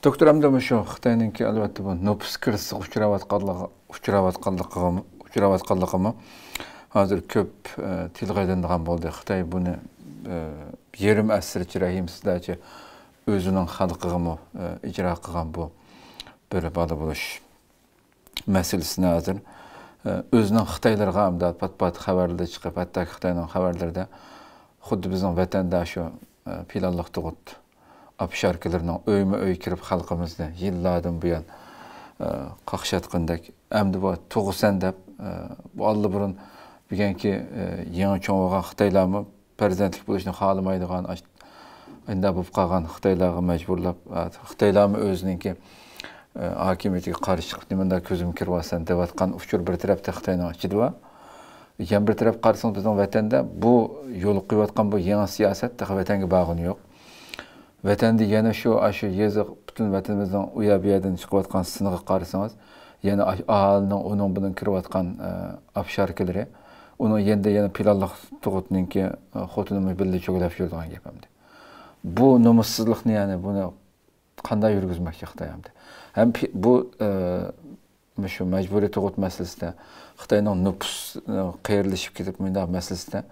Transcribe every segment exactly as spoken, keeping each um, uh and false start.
دوكتور، ئەمدى مۇشۇ خىتاينىڭكى، ئەلۋەتتە، بۇ نوپۇس كىرىزىسىغا ئۇچراۋاتقانلىقى، ئۇچراۋاتقانلىقىغىمۇ، ئۇچراۋاتقانلىقىمۇ ھازىر كۆپ، ئە، تىلغا ئېلىنىدىغان بولدى. خىتاي بۇنى، ئە، يېرىم ئەسىرچە، رەھىمسىزلەرچە ئۆزىنىڭ خەلقىگىمۇ، ئە، ئىجرا قىلغان بۇ بىر بالا بولۇش مەسىلىسىنى ھازىر، ئە، ئۆزىنىڭ خىتايلىرىغا ئەمدى پات-پات خەۋەرلىرى چىقىپ، ھەتتاكى خىتاينىڭ خەۋەرلىرىدە خۇددى بىزنىڭ ۋەتەندە شۇ، ئە، پىلانلىق تۇغۇت ئاپشاركىلىرىنىڭ ئۆيمۇ-ئۆي كىرىپ خەلقىمىزنى يىللاردىن بۇيان، ئە، قاقشاتقىنىدەك، ئەمدى بۇ تۇغىسەن دەپ، ئە، بۇ ئاللىبۇرۇن بۈگۈنكى، ئە، يېڭى چوڭ بولغان خىتايلارمۇ پەرزەنتلىك بولۇشنى خالىمايدىغان، ئاش-، ئىنداق بولۇپ قالغان خىتايلارغا مەجبۇرلاپ، ئە، خىتايلارمۇ ئۆزىنىڭكى، ئە، ھاكىمىيىتىگە قارشى چىقىپ، نېمانداق كۆزۈم كىرىۋاتسەن دەۋاتقان ئۇچۇر بىر تەرەپتە خىتاينىڭ ئىچىدە بار. يەنە بىر تەرەپ قارىسىڭىز، بىزنىڭ ۋەتەندە بۇ يولغا قويۇۋاتقان بۇ يېڭى سىياسەت تېخى ۋەتەنگە بارغىنى يوق. ۋەتەندە يەنە شۇ، ئاشۇ يېزا، پۈتۈن ۋەتىنىمىزنىڭ ئۇ يەر بۇ يەردىن چىقىۋاتقان سىنىغا قارىسىڭىز، يەنە ئاش-، ئاھالىنىڭ ئۇنىڭ بۇنىڭ كىرىۋاتقان، ئە، ئاپشاركىلىرى، ئۇنىڭ يېنىدا يەنە پىلانلىق تۇغۇتنىڭكى، ئە، خوتۇنىمۇ بىللە چۆگىلەپ يۈرىدىغان گەپ ئەمدى. بۇ نومۇسسىزلىقنى، يەنى بۇنى قانداق يۈرگۈزمەكچى خىتاي ئەمدى؟ ھەم پى-، بۇ، ئە، مۇشۇ مەجبۇرىي تۇغۇت مەسىلىسىدە، خىتاينىڭ نوپۇس، ئە، قېرىلىشىپ كېتىپ مۇنداق مەسىلىسىدە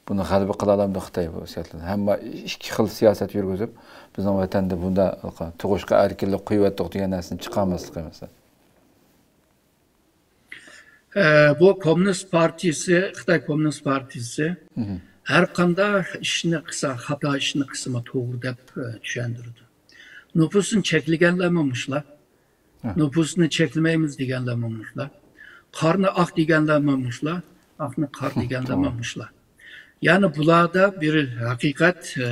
بۇنى غەلىبە قىلالامدۇ خىتاي بۇ سىياسەتنى؟ ھەممە ئىككى خىل سىياسەت يۈرگۈزۈپ، بىزنىڭ ۋەتەندە بۇنداق تۇغۇشقا ئەركىنلىك قويۇۋەتتۇق دېگەن نەرسىنى چىقارماسلىقى مەسىلەن. ئە، بۇ كوممۇنىست پارتىيىسى، خىتاي كوممۇنىست پارتىيىسى مھم. ھەر قانداق ئىشنى قىلسا، خاتا ئىشنى قىلسىمۇ توغرا دەپ، ئە، چۈشەندۈرىدۇ. نوپۇسنى چەكلىگەنلەرمۇ مۇشۇلار. ھە. نوپۇسنى چەكلىمەيمىز دېگەنلەرمۇ مۇشۇلار. قارنى ئاق دېگەنلەرمۇ مۇشۇلار. ئاقنى قارا ھە، دېگەنلەرمۇ توغرا. مۇشۇلار. يەنى بۇلاردا بىر ھەقىقەت، ئە،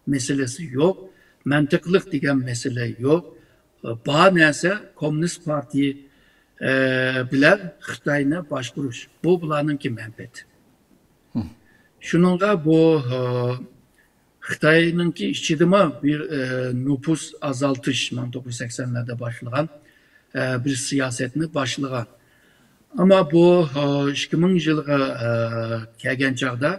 مەسىلىسى يوق. مەنتىقلىق دېگەن مەسىلە يوق. بار نەرسە كوممۇنىست پارتىيە، ئە، بىلەن خىتاينى باشقۇرۇش. بۇ بۇلارنىڭكى مەنپەئەتى. ھە. شۇنىڭغا بۇ، ئە، خىتاينىڭكى ئىچىدىمۇ بىر، ئە، نوپۇس ئازالتىش، مىڭ توققۇز يۈز سەكسەنلەردە باشلىغان، ئە، بىر سىياسەتنى باشلىغان. ئەمما بۇ، ئە، ئىككى مىڭ يىلغا، ئە، كەلگەن چاغدا،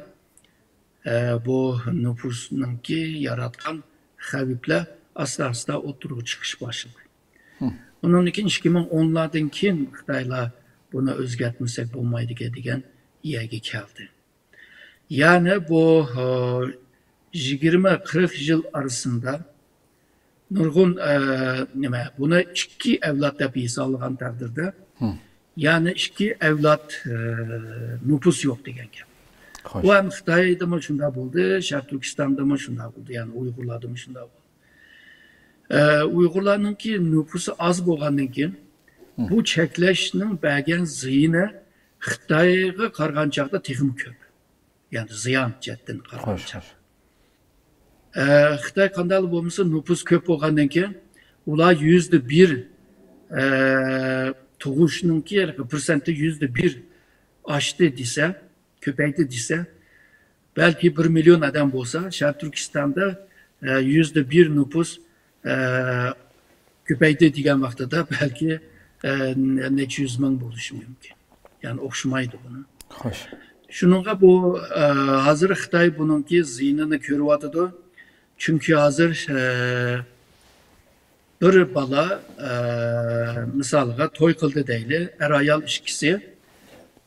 ئە، بۇ نوپۇسنىڭكى ياراتقان خەۋپلەر ئاستا-ئاستا ئوتتۇرىغا چىقىش باشلىدى. ھە. ئۇنىڭدىن كېيىن ئىككى مىڭ ئونلاردىن كېيىن خىتايلار بۇنى ئۆزگەرتمىسەك بولمايدىكەن دېگەن يەرگە كەلدى. يەنى بۇ، ئە، يىگىرمە، قىرىق يىل ئارىسىدا نۇرغۇن، ئە، نېمە، بۇنى ئىككى ئەۋلاد دەپ ھېسابلىغان تەقدىردە، ھە. يەنى ئىككى ئەۋلاد، ئە، نوپۇس يوق دېگەن گەپ. خوش. بۇ ھەم خىتايدىمۇ شۇنداق بولدى، شەرقىي تۈركىستاندىمۇ شۇنداق بولدى، يەنى ئۇيغۇرلاردىمۇ شۇنداق بولدى. ئە، ئۇيغۇرلارنىڭكى نوپۇسى ئاز بولغاندىن كېيىن، ھە. بۇ چەكلەشنىڭ بەرگەن زىيىنى خىتايغا قارىغان چاغدا تېخىمۇ كۆپ. يەنى زىيان جەھەتتىن قارىغان خوش، چاغدا. خوش. ئە، خىتاي قانداقلا بولمىسۇن، نوپۇس كۆپ بولغاندىن كېيىن، ئۇلار يۈزدە بىر، ئە، تۇغۇشنىڭكى پىرسەنتى يۈزدە بىر ئاشتى دېسە، كۆپەيدى دېسە، بەلكى بىر مىليون ئادەم بولسا، شەرقىي تۈركىستاندا، ئە، يۈزدە بىر نوپۇس، ئە، كۆپەيدى دېگەن ۋاقتىدا بەلكى، ئە، نەچچە يۈز مىڭ بولۇشى مۇمكىن. يەنى ئوخشىمايدۇ بۇنى. خوش. شۇنىڭغا بۇ، ئە، ھازىر خىتاي بۇنىڭكى زىيىنىنى كۆرۈۋاتىدۇ. چۈنكى ھازىر، ئە، بىر بالا، ئە، مىسالغا توي قىلدى دەيلى، ئەر-ئايال ئىككىسى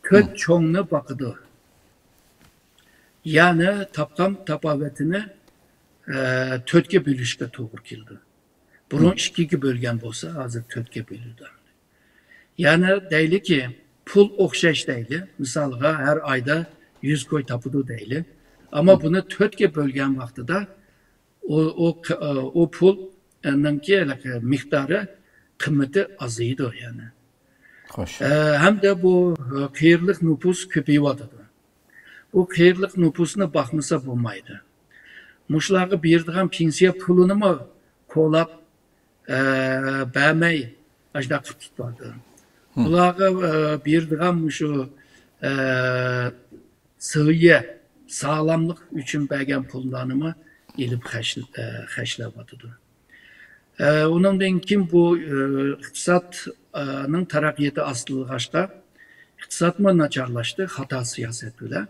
تۆت ھە. چوڭنى باقىدۇ. يەنى تاپقان تاپاۋىتىنى، ئە، تۆتكە بۆلۈشكە توغرا كېلىدۇ. بۇرۇن ھە. ئىككىگە بۆلگەن بولسا، ھازىر تۆتكە بۆلىدۇ. يەنى دەيلىكى، پۇل ئوخشاش دەيلى. مىسالغا، ھەر ئايدا يۈز كوي تاپىدۇ دەيلى. ئەمما ھە. بۇنى تۆتكە بۆلگەن ۋاقتىدا ئۇ، ئۇ، ئۇ پۇلنىڭكى مىقدارى، قىممىتى ئازىيىدۇ يەنى. خوش. ئە، ھەمدە بۇ، ئە، قېرىلىق نوپۇس كۆپىيىۋاتىدۇ. بۇ قېرىلىق نوپۇسنى باقمىسا بولمايدۇ. مۇشۇلارغا بېرىدىغان پېنسىيە پۇلىنىمۇ كولاپ، ئە، بەرمەي، ئاشۇنداق قىلىپ تۇتۇۋاتىدۇ. ھە. بۇلارغا، ئە، بېرىدىغان مۇشۇ، ئە، سىۋىيە، ساغلاملىق ئۈچۈن بەرگەن پۇللارنىمۇ ئېلىپ خەش-، ئە، خەجلەۋاتىدۇ. ئە، ئۇنىڭدىن كېيىن بۇ، ئە، ئىقتىسادنىڭ تەرەققىياتى ئاستىلىغاچقا، ئىقتىسادمۇ ناچارلاشتى، خاتا سىياسەت بىلەن.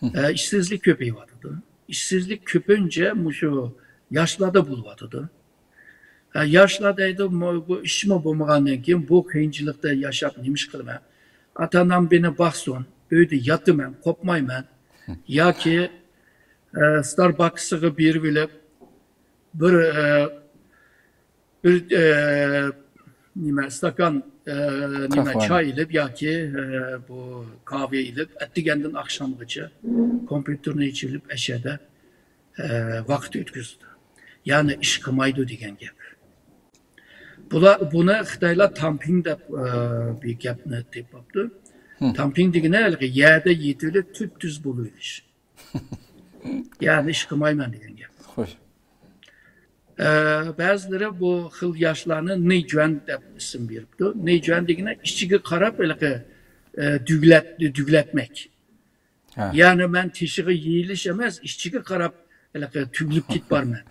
ھە. ئە، ئىشسىزلىك كۆپىيىۋاتىدۇ. ئىشسىزلىك كۆپىنچە مۇشۇ ياشلاردا بولۇۋاتىدۇ. ياشلار دەيدۇ، بۇ ئىشمۇ بولمىغاندىن كېيىن بۇ قىيىنچىلىقتا ياشاپ نېمە ئىش قىلىمەن؟ ئاتا-ئانام مېنى باقسۇن، ئۆيدە ياتىمەن، قوپمايمەن. ياكى ئە، ستارباكسىغا بېرىپ ئېلىپ، بىر، ئە، بىر، ئە، نېمە، ئىستاكان، ئە، نېمە، چاي ئېلىپ ياكى، ئە، بۇ كاۋا ئېلىپ، ئەتىگەندىن ئاخشامغىچە كومپيۇتېرنى ئېچىۋېلىپ، ئەشەدە، ئە، ۋاقىت ئۆتكۈزىدۇ. يەنى ئىش قىلمايدۇ دېگەن گەپ. بۇلار، بۇنى خىتايلار تامپىڭ دەپ، ئە، بىر گەپنى تېپىپتۇ. تامپىڭ دېگىنى ھېلىقى يەردە يېتىۋېلىپ، تۈپتۈز بولۇۋېلىش. يەنى ئىش قىلمايمەن دېگەن گەپ. خوش. ئە، بەزىلىرى بۇ خىل ياشلارنى نېيجۈەن دەپ ئىسىم بېرىپتۇ. نېيجۈەن دېگىنى ئىچىگە قاراپ ھېلىقى، ئە، دۈگلەت-، دۈگلەتمەك. ھە. يەنى مەن تېشىغا يېيىلىش ئەمەس، ئىچىگە قاراپ ھېلىقى تۈگۈلۈپ كېتىپ بارىمەن.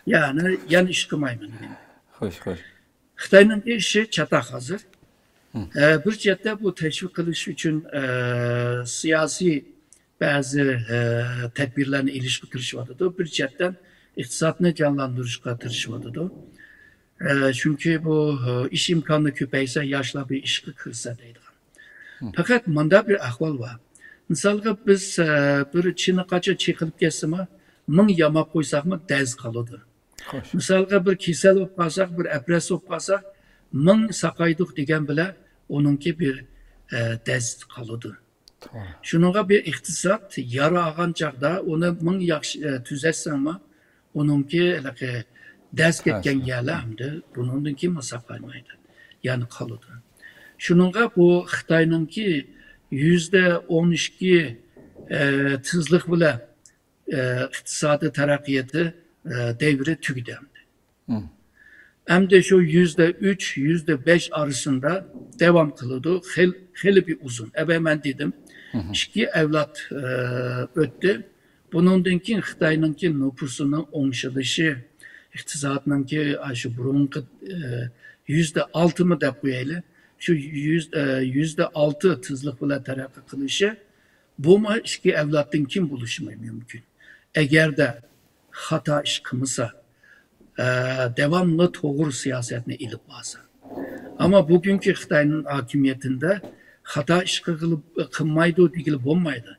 يەنى، يەنە ئىش قىلمايمەن دېگەن. خوش، خوش. خىتاينىڭ ئىشى چاتاق ھازىر. ئە، بىر جەھەتتە بۇ تەشۋىق قىلىش ئۈچۈن، ئە، سىياسىي بەزى، ئە، تەدبىرلەرنى ئېلىشقا تىرىشىۋاتىدۇ. بىر جەھەتتىن ئىقتىسادنى جانلاندۇرۇشقا تىرىشىۋاتىدۇ. ئە، چۈنكى بۇ، ئە، ئىش ئىمكانى كۆپەيسە، ياشلار بىر ئىشقا كىرسە دەيدىغان. پەقەت مۇنداق بىر ئەھۋال بار. مىسالغا بىز، ئە، بىر چىنە قاچا چېقىلىپ كەتسىمۇ، مىڭ ياماپ قويساقمۇ دەز قالىدۇ. خوش. مىسالغا بىر كېسەل بولۇپ قالساق، بىر ئەپرەس بولۇپ قالساق، مىڭ ساقايدۇق دېگەن بىلەن ئۇنىڭكى بىر، ئە، دەز قالىدۇ. توغرا. شۇنىڭغا بىر ئىقتىساد يارا ئالغان چاغدا ئۇنى مىڭ ياخشى، ئە، تۈزەتسەڭمۇ، ئۇنىڭكى ھېلىقى دەز كەتكەن يەرلەر ئەمدى بۇنىڭدىن كېيىن ساقايمايدۇ. يەنى قالىدۇ. شۇنىڭغا بۇ خىتاينىڭكى يۈزدە ئون ئىككى، ئە، تېزلىك بىلەن ئىقتىسادىي تەرەققىياتى دەۋرى تۈگىدى ئەمدى. ئەمدى شۇ يۈزدە ئۈچ، يۈزدە بەش ئارىسىندا داۋام قىلىدۇ. خېل-، خېلى بىر ئۇزۇن. ئەۋەل مەن دېدىم، ئىككى ئەۋلاد ئۆتتى. بۇنىڭدىن كېيىن خىتاينىڭكى نوپۇسىنىڭ ئوڭشىلىشى، ئىقتىسادنىڭكى ئاشۇ بۇرۇنقى يۈزدە ئالتىمۇ دەپ قويايلى، شۇ يۈز، يۈزدە ئالتە تېزلىك بىلەن تەرەققىي قىلىشى، بۇمۇ ئىككى ئەۋلادتىن كېيىن بولۇشى مۇمكىن. ئەگەردە خاتا ئىش قىلمىسا، ئە، داۋاملىق توغرا سىياسەتنى ئېلىپ بارسا. ئەمما بۈگۈنكى خىتاينىڭ ھاكىمىيىتىندە خاتا ئىش قىلغىلى، قىلمايدۇ دېگىلى بولمايدۇ.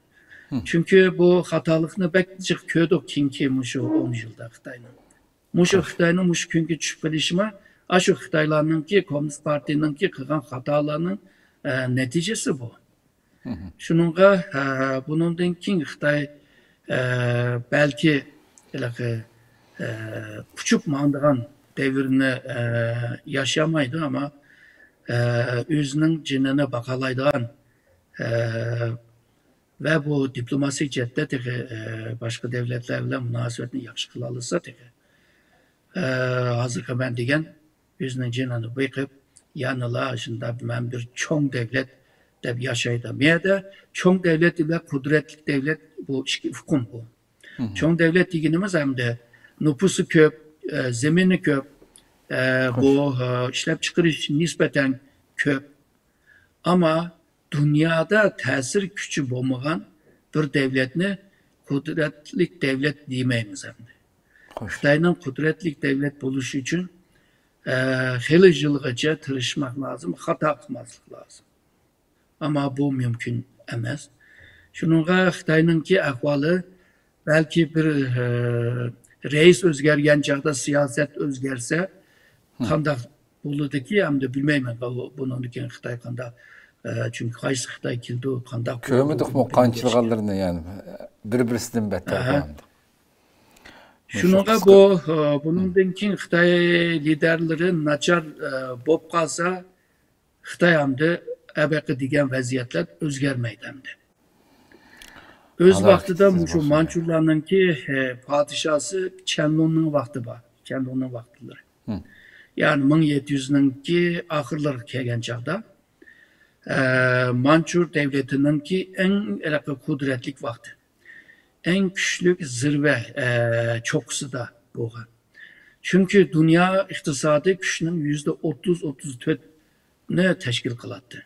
چۈنكى بۇ خاتالىقنى بەك جىق كۆردۇق كېيىنكى مۇشۇ ئون يىلدا خىتاينىڭ. مۇشۇ خىتاينىڭ مۇشۇ كۈنگە چۈشۈپ قېلىشىمۇ، ئاشۇ خىتايلارنىڭكى، كوممۇنىست پارتىيىنىڭكى قىلغان خاتالارنىڭ، ئە، نەتىجىسى بۇ. شۇنىڭغا، ئە، بۇنىڭدىن كېيىن خىتاي، ئە، بەلكى ھېلىقى، ئە، ئۇچۇپ ماڭىدىغان دەۋرنى، ئە، ياشىيالمايدۇ، ئەمما، ئە، ئۆزىنىڭ جېنىنى باقالايدىغان، ئە، ۋە بۇ دىپلوماسىيە جەھەتتە تېخى، ئە، باشقا دۆلەتلەر بىلەن مۇناسىۋەتنى ياخشى قىلالىسا تېخى، ئە، ھازىرقى مەن دېگەن ئۆزىنىڭ جېنىنى بېقىپ، يەنىلا شۇنداق مەن بىر چوڭ دۆلەت دەپ ياشايدۇ. بۇ يەردە چوڭ دۆلەت بىلەن قۇدرەتلىك دۆلەت بۇ ئىككى ئۇقۇم بۇ. چوڭ دۆلەت دېگىنىمىز ئەمدى نوپۇسى كۆپ، ئە، زېمىنى كۆپ، ئە، بۇ، ئە، ئىشلەپچىقىرىش نىسبەتەن كۆپ. ئەمما دۇنيادا تەسىر كۈچى بولمىغان بىر دۆلەتنى قۇدرەتلىك دۆلەت دېمەيمىز ئەمدى. خىتاينىڭ قۇدرەتلىك دۆلەت بولۇشى ئۈچۈن، ئە، خېلى يىلغىچە تىرىشماق لازىم، خاتا قىلماسلىق لازىم. ئەمما بۇ مۇمكىن ئەمەس. شۇنىڭغا خىتاينىڭكى ئەھۋالى بەلكى بىر، ئە، رەئىس ئۆزگەرگەن چاغدا سىياسەت ئۆزگەرسە، قانداق بولىدىكى، ئەمدى بىلمەيمەن، بۇ، بۇنىڭدىن كېيىن خىتاي قانداق، ئە، چۈنكى قايسى خىتاي كېلىدۇ، قانداق بولىدۇ، كۆرمىدۇقمۇ قانچىلىغانلىرىنى، يەنى بىر-، بىرسىدىن بەتتەر. ئەمدى. شۇنىڭغا بۇ، ئە، بۇنىڭدىن كېيىن خىتاي لىدەرلىرى ناچار، ئە، بولۇپ قالسا، خىتاي ئەمدى ئەبەقى دېگەن ۋەزىيەتلەر ئۆزگەرمەيدۇ ئەمدى. ئۆز ۋاقتىدا مۇشۇ مانچۇلارنىڭكى، ئە، پادىشاسى چەنلۇننىڭ ۋاقتى بار. چەنلۇننىڭ ۋاقىتلىرى. يەنى مىڭ يەتتە يۈزنىڭكى ئاخىرلىرىغا كەلگەن چاغدا، ئە، مانچۇ دەۋلىتىنىڭكى ئەڭ ھېلىقى قۇدرەتلىك ۋاقتى، ئەڭ كۈچلۈك زىرۋە، ئە، چوققىسىدا بولغان. چۈنكى دۇنيا ئىقتىسادىي كۈچنىڭ يۈزدە ئوتتۇز، ئوتتۇز تۆتنى تەشكىل قىلاتتى.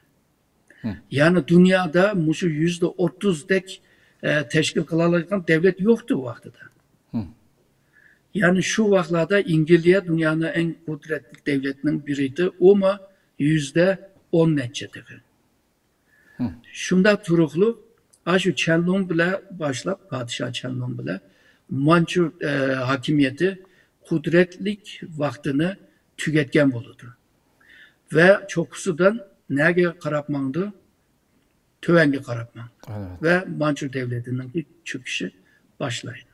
يەنى دۇنيادا مۇشۇ يۈزدە ئوتتۇزدەك، ئە، تەشكىل قىلالايدىغان دەۋلەت يوقتى ئۇ ۋاقتىدا. يەنى شۇ ۋاقىتلاردا ئىنگلىيە دۇنيانىڭ ئەڭ قۇدرەتلىك دەۋلەتنىڭ بىرى ئىدى، ئۇمۇ يۈزدە ئون نەچچە تېخى. شۇنداق تۇرۇقلۇق، ئاشۇ چەنلۇڭ بىلەن باشلاپ، پادىشاھ چەنلۇڭ بىلەن مانچۇ ئە، ھاكىمىيىتى قۇدرەتلىك ۋاقتىنى تۈگەتكەن بولىدۇ. ۋە چوققىسىدىن نەگە قاراپ ماڭدى؟ تۆۋەنگە قاراپ ماڭدى. ۋە مانچۇ دەۋلىتىنىڭكى چۆكۈشى باشلايدۇ.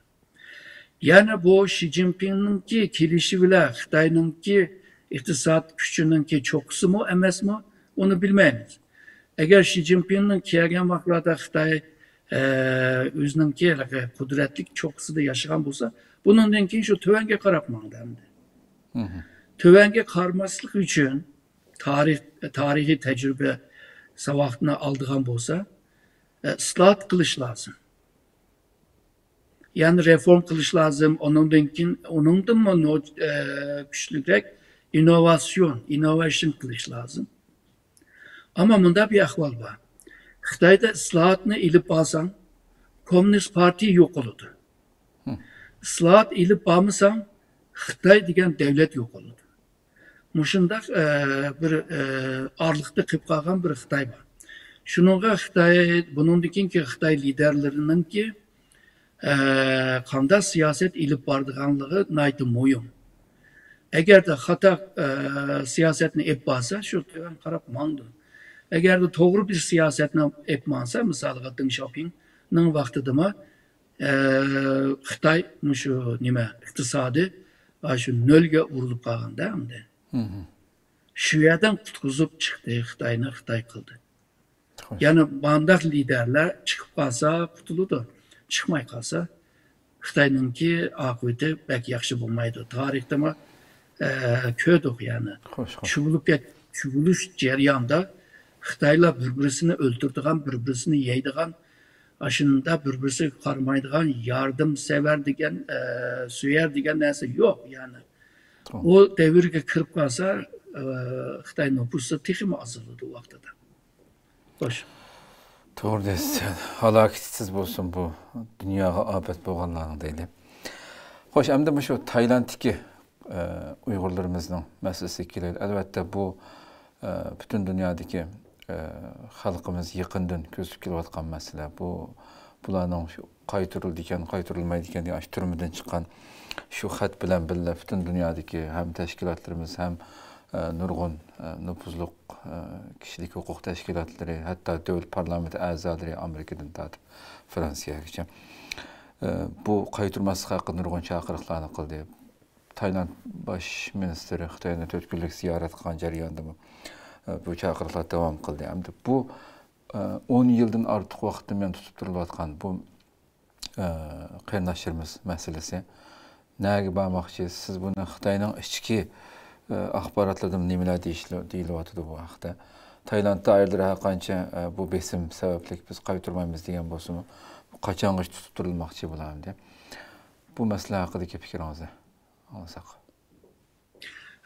يەنە بۇ شى جىنپىڭنىڭكى كېلىشى بىلەن خىتاينىڭكى ئىقتىساد كۈچىنىڭكى چوققىسىمۇ ئەمەسمۇ، ئۇنى بىلمەيمىز. ئەگەر شى جىنپىڭنىڭ كەلگەن ۋاقىتلاردا خىتاي ئە، ئۆزىنىڭكى قۇدرەتلىك چوققىسىدا ياشىغان بولسا، بۇنىڭدىن كېيىن شۇ تۆۋەنگە قاراپ ماڭىدۇ ئەمدى. تۆۋەنگە قارىماسلىق ئۈچۈن تارىخ، تارىخىي تەجرىبە ساۋاقنى ئالىدىغان بولسا، ئە، ئىسلاھات قىلىش لازىم. يەنى رېفورم قىلىش لازىم. ئۇنىڭدىن كېيىن، ئۇنىڭدىنمۇ نو-، ئە، كۈچلۈكرەك ئىننوۋاسىيون، ئىننوۋېيشن قىلىش لازىم. ئەمما مۇنداق بىر ئەھۋال بار. خىتايدا ئىسلاھاتنى ئېلىپ بارساڭ، كوممۇنىست پارتىيە يوقىلىدۇ. ئىسلاھات ئېلىپ بارمىساڭ، خىتاي دېگەن دەۋلەت يوقىلىدۇ. مۇشۇنداق، ئە، بىر، ئە، ئارىلىقتا قېلىپ قالغان بىر خىتاي بار. شۇنىڭغا خىتاي، بۇنىڭدىن كېيىنكى خىتاي لىدەرلىرىنىڭكى، ئە، قانداق سىياسەت ئېلىپ بارىدىغانلىقى ناھايىتى مۇھىم. ئەگەردە خاتا، ئە، سىياسەتنى ئېلىپ بارسا، شۇ تۆۋەن قاراپ ماڭىدۇ. ئەگەردە توغرا بىر سىياسەتنى ئېلىپ ماڭسا، مىسالىغا دېڭ شياۋپىڭنىڭ ۋاقتىدىمۇ، ئە، خىتاي مۇشۇ نېمە، ئىقتىسادى، ئا، شۇ نۆلگە ئۇرۇلۇپ قالغاندا ئەمدى. شۇ يەردىن قۇتقۇزۇپ چىقتى خىتاينى، خىتاي قىلدى. يەنى مانداق لىدەرلەر چىقىپ قالسا قۇتۇلىدۇ، چىقماي قالسا خىتاينىڭكى ئاقىۋىتى بەك ياخشى بولمايدۇ. تارىختىمۇ، ئە، كۆردۇق يەنى. چۈۋۈلۈپ كەت-، چۈۋۈلۈش جەريانىدا خىتايلار بىر-بىرسىنى ئۆلتۈرىدىغان، بىر-بىرسىنى يەيدىغان، ئاشۇنداق بىر-بىرسىگە قارىمايدىغان، ياردەم سەۋەر دېگەن، ئە، سۆيەر دېگەن نەرسە يوق يەنى. ئۇ دەۋرگە كىرىپ قالسا، ئە، خىتاي نوپۇسى تېخىمۇ ئازىلىدۇ ۋاقتىدا. خوش. توغرا دەيسىز. ھالاكىتى تېز بولسۇن بۇ دۇنياغا ئاپەت بولغانلارنىڭ دەيلى. خوش، ئەمدى مۇشۇ تايلاندتىكى، ئە، ئۇيغۇرلىرىمىزنىڭ مەسىلىسىگە كېلەيلى. ئەلۋەتتە، بۇ، ئە، پۈتۈن دۇنيادىكى، ئە، خەلقىمىز يېقىندىن كۆزىتىپ كېلىۋاتقان مەسىلە. بۇ، بۇلارنىڭ شۇ قايتۇرۇلىدىكەن، قايتۇرۇلمايدىكەن دېگەن ئاشۇ تۈرمىدىن چىققان شۇ خەت بىلەن بىللە پۈتۈن دۇنيادىكى ھەم تەشكىلاتلىرىمىز، ھەم، ئە، نۇرغۇن، ئە، نوپۇزلۇق، ئە، كىشىلىك ھوقۇق تەشكىلاتلىرى، ھەتتا دۆلەت پارلامېنت ئەزالىرى ئامېرىكىدىن تارتىپ فرانسىيەگىچە، ئە، بۇ قايتۇرماسلىق ھەققىدە نۇرغۇن چاقىرىقلارنى قىلدى. تايلاند باش مىنىستىرى خىتاينى تۆت كۈنلۈك زىيارەت قىلغان جەرياندىمۇ، ئە، بۇ چاقىرىقلار داۋام قىلدى. ئەمدى بۇ، ئە، ئون يىلدىن ئارتۇق ۋاقىتتىن بۇيان تۇتۇپ تۇرۇلۇۋاتقان بۇ، ئە، قېرىنداشلىرىمىز مەسىلىسى نەگە بارماقچى؟ سىز بۇنى خىتاينىڭ ئىچكى، ئە، ئاخباراتلىرىدا نېمىلەر دېيىشلى-، دېيىلىۋاتىدۇ بۇ ھەقتە؟ تايلاند دائىرىلىرى ھەر قانچە، ئە، بۇ بېسىم سەۋەبلىك بىز قايتۇرمايمىز دېگەن بولسىمۇ، قاچانغىچە تۇتۇپ تۇرۇلماقچى بۇلار ئەمدى؟ بۇ مەسىلە ھەققىدىكى پىكرىڭىزنى ئاڭلىساق.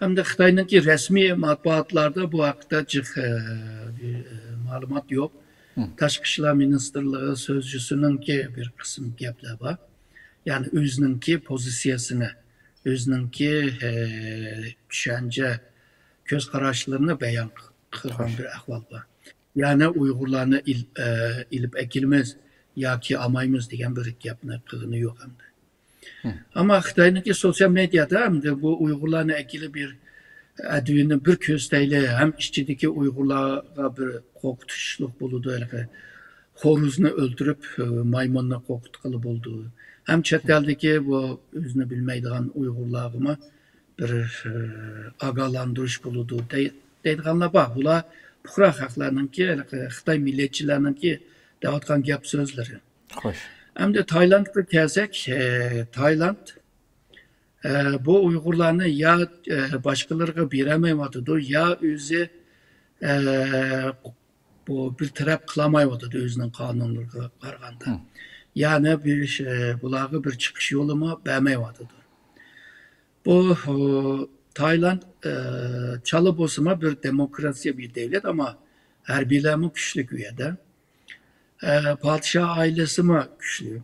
ھەمدە خىتاينىڭكى رەسمىي مەتبۇئاتلاردا بۇ ھەقتە جىق، ئە، بىر، ئە، مەلۇمات يوق. تاشقى ئىشلار مىنىستىرلىقى سۆزچىسىنىڭكى بىر قىسىم گەپلەر بار. يەنى ئۆزىنىڭكى پوزىتسىيەسىنى، ئۆزىنىڭكى، ئە، چۈشەنچە، كۆز قاراشلىرىنى بايان قىلغان بىر ئەھۋال بار. يەنى ئۇيغۇرلارنى ئېل-، ئە، ئېلىپ ئەكېلىمىز ياكى ئالمايمىز دېگەن بىر گەپنى قىلغىنى يوق ئەمدى. ئەمما خىتاينىڭكى سوتسىيال مېدىيادا ئەمدى بۇ ئۇيغۇرلارنى ئەكېلىپ بىر ئەدۋىنى بىر كۆرسىتەيلى، ھەم ئىچىدىكى ئۇيغۇرلارغا بىر قورقۇتۇشلۇق بولىدۇ، ھېلىقى خورۇزنى ئۆلتۈرۈپ، مايمۇننى قورقۇتقىلى بولىدۇ. ھەم چەت ئەلدىكى بۇ ئۆزىنى بىلمەيدىغان ئۇيغۇرلارغىمۇ بىر، ئاگاھلاندۇرۇش بولىدۇ دەي-، دەيدىغانلار بار. بۇلار پۇقرا خەقلەرنىڭكى، ھېلىقى خىتاي مىللەتچىلەرنىڭكى دەۋاتقان گەپ سۆزلىرى. خوش. ئەمدى تايلاندقا كەلسەك، ئە، تايلاند، ئە، بۇ ئۇيغۇرلارنى يا، ئە، باشقىلىرىغا بېرەلمەيۋاتىدۇ، يا ئۆزى، ئە، بۇ بىر تەرەپ قىلالمايۋاتىدۇ ئۆزىنىڭ قانۇنلىرىغا قارىغاندا. يەنى بىر، ئە، بۇلارغا بىر چىقىش يولىمۇ بەرمەيۋاتىدۇ. بۇ، ئۇ، تايلاند، ئە، چالا بولسىمۇ بىر دېموكراتىيە بىر دەۋلەت، ئەمما ھەربىيلەرمۇ كۈچلۈك ئۇ يەردە. ئە، پادىشاھ ئائىلىسىمۇ كۈچلۈك.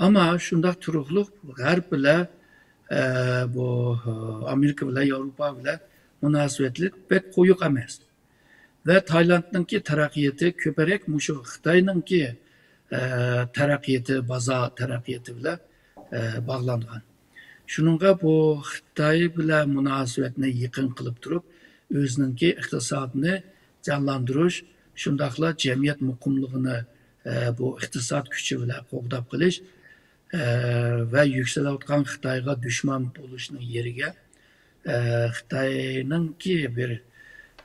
ئەمما شۇنداق تۇرۇقلۇق غەرب بىلەن، ئە، بۇ، ئە، ئامېرىكا بىلەن ياۋروپا بىلەن مۇناسىۋەتلىك بەك قويۇق ئەمەس. ۋە تايلاندنىڭكى تەرەققىياتى كۆپرەك مۇشۇ خىتاينىڭكى، ئە، تەرەققىياتى، بازار تەرەققىياتى بىلەن، ئە، باغلانغان. شۇنىڭغا بۇ خىتاي بىلەن مۇناسىۋەتنى يېقىن قىلىپ تۇرۇپ، ئۆزىنىڭكى ئىقتىسادىنى جانلاندۇرۇش، شۇنداقلا جەمئىيەت مۇقىملىقىنى، ئە، بۇ ئىقتىساد كۈچى بىلەن قوغداپ قېلىش، ئە، ۋە يۈكسىلىۋاتقان خىتايغا دۈشمەن بولۇشنىڭ يېرىگە، ئە، خىتاينىڭكى بىر،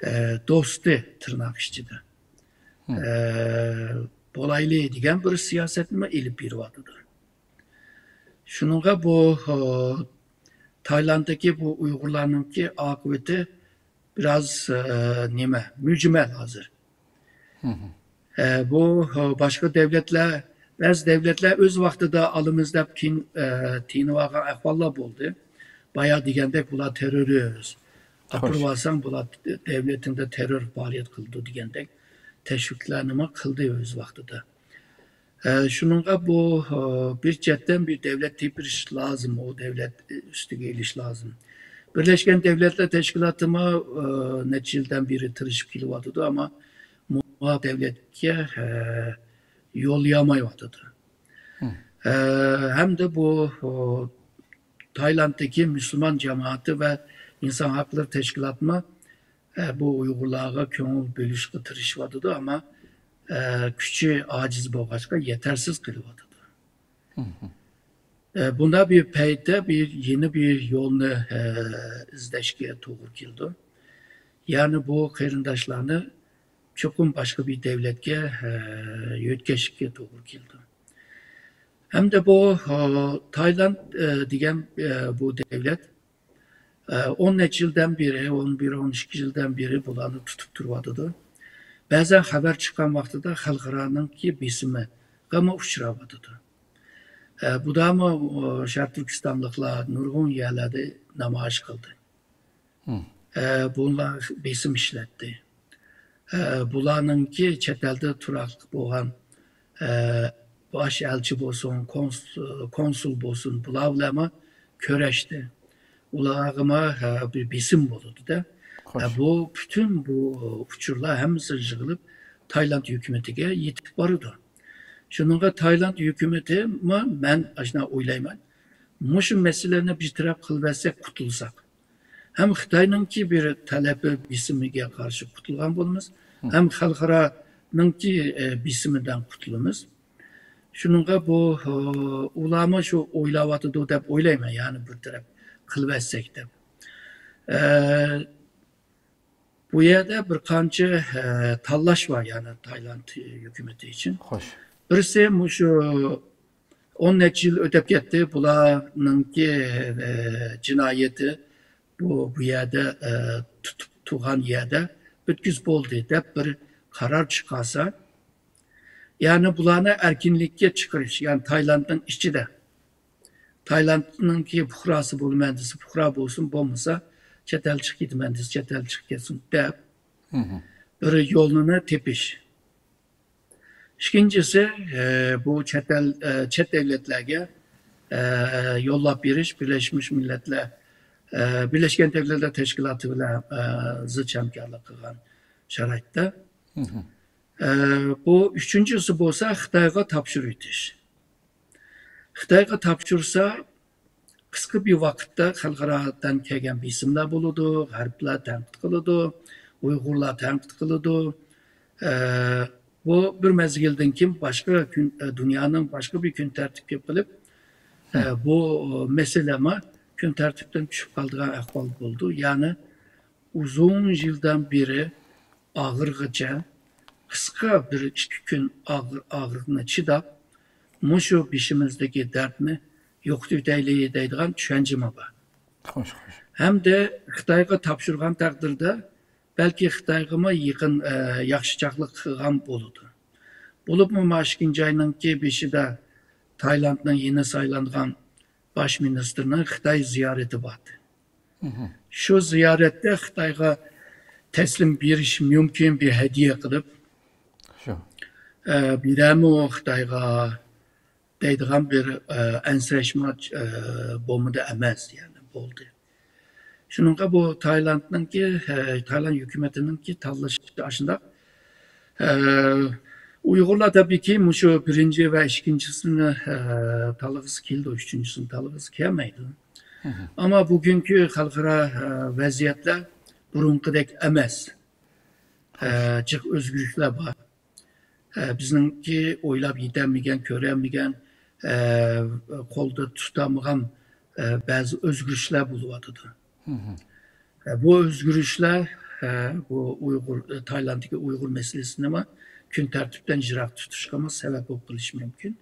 ئە، دوستى تىرناق ئىچىدە، ئە، بولايلى دېگەن بىر سىياسەتنىمۇ ئېلىپ بېرىۋاتىدۇ. شۇنىڭغا بۇ، ئە، تايلاندتىكى بۇ ئۇيغۇرلارنىڭكى ئاقىۋىتى بىراز، ئە، نېمە، مۈجمەل ھازىر. ئە، بۇ، ئە، باشقا دەۋلەتلەر، بەزى دەۋلەتلەر ئۆز ۋاقتىدا ئالىمىز دەپ تىن-، ئە، تىنىۋالغان ئەھۋاللار بولدى. بايا دېگەندەك، بۇلار تېررورىست. ئاپىرىۋالساڭ، بۇلار دەۋلىتىڭدە تېررور پائالىيەت قىلىدۇ دېگەندەك تەشۋىقلارنىمۇ قىلدى ئۆز ۋاقتىدا. ئە، شۇنىڭغا بۇ، ئە، بىر چەتتىن بىر دەۋلەت تېپىش لازىم، ئۇ دەۋلەت ئۈستىگە ئېلىش لازىم. بىرلەشكەن دەۋلەتلەر تەشكىلاتىمۇ، ئە، نەچچە يىلدىن بېرى تىرىشىپ كېلىۋاتىدۇ، ئەمما مۇ-، دەۋلەتكە، ئە، يوللىيالمايۋاتىدۇ. ئە، ھەمدە بۇ، ئۇ، تايلاندتىكى مۇسۇلمان جامائىتى ۋە ئىنسان ھەقلىرى تەشكىلاتىمۇ، ئە، بۇ ئۇيغۇرلارغا كۆڭۈل بۆلۈشكە تىرىشىۋاتىدۇ، ئەمما، ئە، كۈچى ئاجىز بولغاچقا يېتەرسىز قېلىۋاتىدۇ. ئە، بۇنداق بىر پەيتتە بىر يېڭى بىر يولنى، ئە، ئىزدەشكە توغرا كېلىدۇ. يەنى بۇ قېرىنداشلارنى چوقۇم باشقا بىر دەۋلەتكە، ئە، يۆتكەشكە توغرا كېلىدۇ. ھەمدە بۇ، ئە، تايلاند، ئە، دېگەن، ئە، بۇ دەۋلەت، ئە، ئون نەچچە يىلدىن بېرى، ئون بىر، ئون ئىككى يىلدىن بېرى بۇلارنى تۇتۇپ تۇرۇۋاتىدۇ. بەزەن خەۋەر چىققان ۋاقتىدا خەلقئارانىڭكى بېسىمىغىمۇ ئۇچراۋاتىدۇ. ئە، بۇدامۇ، ئۇ، شەرقىي تۈركىستانلىقلار نۇرغۇن يەرلەردە نامايىش قىلدى. ئە، بۇلار بېسىم ئىشلەتتى. ئە، بۇلارنىڭكى چەت ئەلدە تۇراقلىق بولغان، ئە، باش ئەلچى بولسۇن، كونس-، كونسۇل بولسۇن، بۇلار بىلەنمۇ كۆرۈشتى. ئۇلارغىمۇ، ئە، بىر بېسىم بولىدۇ-دە. ئە، بۇ پۈتۈن بۇ ئۇچۇرلار ھەممىسى يىغىلىپ تايلاند ھۆكۈمىتىگە يېتىپ بارىدۇ. شۇنىڭغا تايلاند ھۆكۈمىتىمۇ، مەن ئاشۇنداق ئويلايمەن، مۇشۇ مەسىلىنى بىر تەرەپ قىلىۋەتسەك قۇتۇلساق. ھەم خىتاينىڭكى بىر تەلەپى بېسىمىگە قارشى قۇتۇلغان بولىمىز، ھەم خەلقئارانىڭكى، ئە، بېسىمىدىن قۇتۇلىمىز. شۇنىڭغا بۇ، ئۇلارمۇ شۇ ئويلاۋاتىدۇ دەپ ئويلايمەن، يەنى بىر تەرەپ قىلىۋەتسەك دەپ. ئە، بۇ يەردە بىر قانچە، ئە، تاللاش بار، يەنى تايلاند ھۆكۈمىتى ئۈچۈن. بىرسى مۇشۇ ئون نەچچە يىل ئۆتۈپ كەتتى. بۇلارنىڭكى، ئە، جىنايىتى بۇ، بۇ يەردە، ئە، تۇتۇپ تۇرغان يەردە ئۆتكۈزۈپ بولدى دەپ بىر قارار چىقارسا، يەنى بۇلارنى ئەركىنلىككە چىقىرىش، يەنى تايلاندنىڭ ئىچىدە، تايلاندنىڭكى پۇقراسى بولىمەن دېسە پۇقرا بولسۇن، بولمىسا چەت ئەل چىقىپ كېتىمەن دېسە چەت ئەل چىقىپ كەتسۇن دەپ بىر يولنى تېپىش. ئىككىنچىسى، ئە، بۇ چەت ئەل، ئە، چەت دەۋلەتلەرگە، ئە، يوللاپ بېرىش، بىرلەشمىش مىللەتلەر، ئە، بىرلەشكەن دەۋلەتلەر تەشكىلاتى بىلەن، ئە، زىچ ھەمكارلىق قىلغان شارائىتتا. ئە، بۇ ئۈچىنچىسى بولسا خىتايغا تاپشۇرۇۋېتىش. خىتايغا تاپشۇرسا، قىسقا بىر ۋاقىتتا خەلقئارادىن كەلگەن بېسىملار بولىدۇ، غەربلەر تەنقىد قىلىدۇ، ئۇيغۇرلار تەنقىد قىلىدۇ. ئە، بۇ بىر مەزگىلدىن كېيىن باشقا كۈن، ئە، دۇنيانىڭ باشقا بىر كۈن تەرتىپكە كېلىپ، ئە، بۇ مەسىلىمۇ كۈن تەرتىپتىن چۈشۈپ قالىدىغان ئەھۋال بولىدۇ. يەنى ئۇزۇن يىلدىن بېرى ئاغرىغىچە قىسقا بىر ئىككى كۈن ئاغرى-، ئاغرىقنى چىداپ، مۇشۇ بېشىمىزدىكى دەردنى يوقىتىۋېتەيلى دەيدىغان چۈشەنچىمۇ بار. خوش، خوش. ھەمدە خىتايغا تاپشۇرغان تەقدىردە، بەلكى خىتايغىمۇ يېقىن، ئە، ياخشىچاقلىق قىلغان بولىدۇ. بولۇپمۇ مانا ئىككىنچى ئاينىڭكى بېشىدا تايلاندنىڭ يېڭى سايلانغان باش مىنىستىرىنىڭ خىتاي زىيارىتى باردى. شۇ زىيارەتتە خىتايغا تەسلىم بېرىش مۇمكىن بىر ھەدىيە قىلىپ، شۇ. ئە، بىرەرمۇ خىتايغا دەيدىغان بىر ئەنسىرەشمە بولمىدى ئەمەس، يەنى بولدى. شۇنىڭغا بۇ تايلاندنىڭكى، تايلاند ھۆكۈمىتىنىڭكى تاللىشى ئاشۇنداق. ئۇيغۇرلار تەبىئىيكى مۇشۇ بىرىنچى ۋە ئىككىنچىسىنى تاللىغۇسى كېلىدۇ، ئۈچىنچىسىنى تاللىغۇسى كەلمەيدۇ. ئەمما بۈگۈنكى خەلقئارا ۋەزىيەتلەر بۇرۇنقىدەك ئەمەس. جىق ئۆزگىرىشلەر بار. بىزنىڭكى ئويلاپ يېتەلمىگەن، كۆرەلمىگەن، قولدا تۇتالمىغان بەزى ئۆزگىرىشلەر بولۇۋاتىدۇ. بۇ ئۆزگىرىشلەر بۇ ئۇيغۇر، تايلاندتىكى ئۇيغۇر مەسىلىسىنىمۇ كۈن تەرتىپتىن يىراق تۇتۇشقىمۇ سەۋەب بولۇپ قېلىشى مۇمكىن.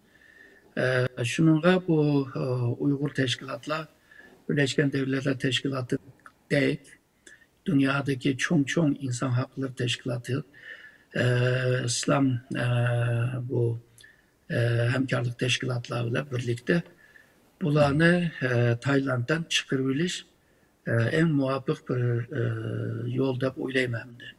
شۇنىڭغا بۇ ئۇيغۇر تەشكىلاتلار، بىرلەشكەن دۆلەتلەر تەشكىلاتىدەك دۇنيادىكى چوڭ-چوڭ ئىنسان ھەقلىرى تەشكىلاتى، ئىسلام، بۇ، ھەمكارلىق تەشكىلاتلار بىلەن بىرلىكتە بۇلارنى تايلاندتىن چىقىرىۋېلىش ئەڭ مۇۋاپىق بىر يول دەپ ئويلايمەن ئەمدى.